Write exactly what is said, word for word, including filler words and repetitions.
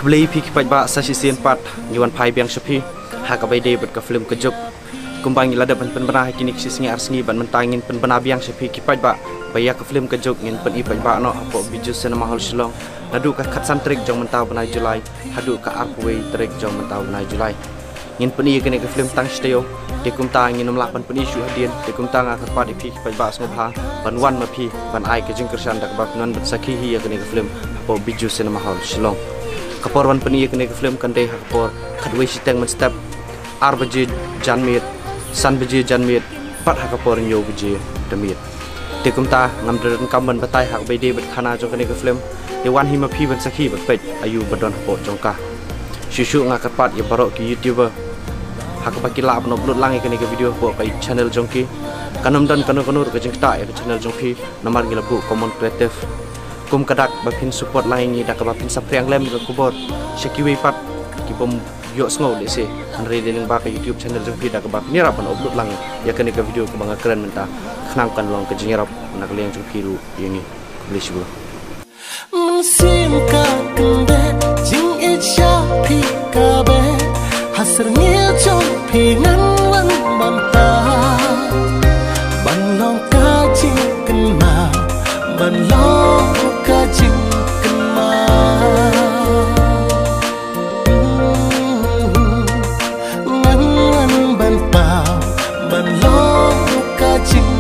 Khublei phi ki paidbah, sa shisien pat ngi wan phai biang sha phi ha kaba ïadei bad ka film Ka Juk. Kumba ngi la dep ban pynbna ha kine ki shi sngi ar sngi, bad mynta ngin pynbna biang sha phi ki paidbah ba ïa ka film Ka Juk ngin pyni paidbah noh hapoh Bijou Cinema Hall Shillong naduh ka khatsan tarik jong mynta u bnai July haduh ka arphew wei tarik jong mynta u bnai July. Ngin pyni ïa kane ka film tang shi taïew, te kumta ngin ym lah ban pyni shuh hadien. Te kumta nga kyrpad ïa phi ki paidbah sngewbha ban wan ma phi ban ai ka jingkyrshan da kaba phin wan ban sakhi hi ïa kane ka film hapoh Bijou Cinema Hall Shillong. Ka por ban pyni ïa kane ka film kan dei ha ka por khatwei shiteng mynstep, ar baje janmiet, san baje janmiet, bad ha ka por hynñiew baje janmiet. Te kumta ngam da donkam ban batai ha kaba ïadei bad khana jong kane ka film. Te wan hi ma phi ban sakhi bad peit aïu ba don hapoh jong ka. Shuh shuh nga kyrpad ïa baroh ki YouTuber ha kaba ki lah ban upload lang ïa kane ka video hapoh ka channel jong ki. Kan ym don kano kano ruh ka jingktah ïa ka channel jong phi namar ngi la buh Common Creative. Kum ka dak ba phin support lang ïa ngi da kaba phin sa phriang lem ïa ka khubor sha kiwei pat ki bym ïohsngew lehse, hynrei dei lyngba ka YouTube channel jong phi da kaba phin ïarap ban upload lang ïa kane ka video kaba nga kren mynta, khnang kan long ka jingïarap na ka liang jong phi ruh ïa ngi. Khublei shibun. Mynsiem ka kyndeh jingïeit sha phi ka beh, ha syrngiew jong phi ngan wan ban tah, ban long ka jingkynmaw, ban long ka jingkynmaw. Ngan wan ban paw, ban long ka jing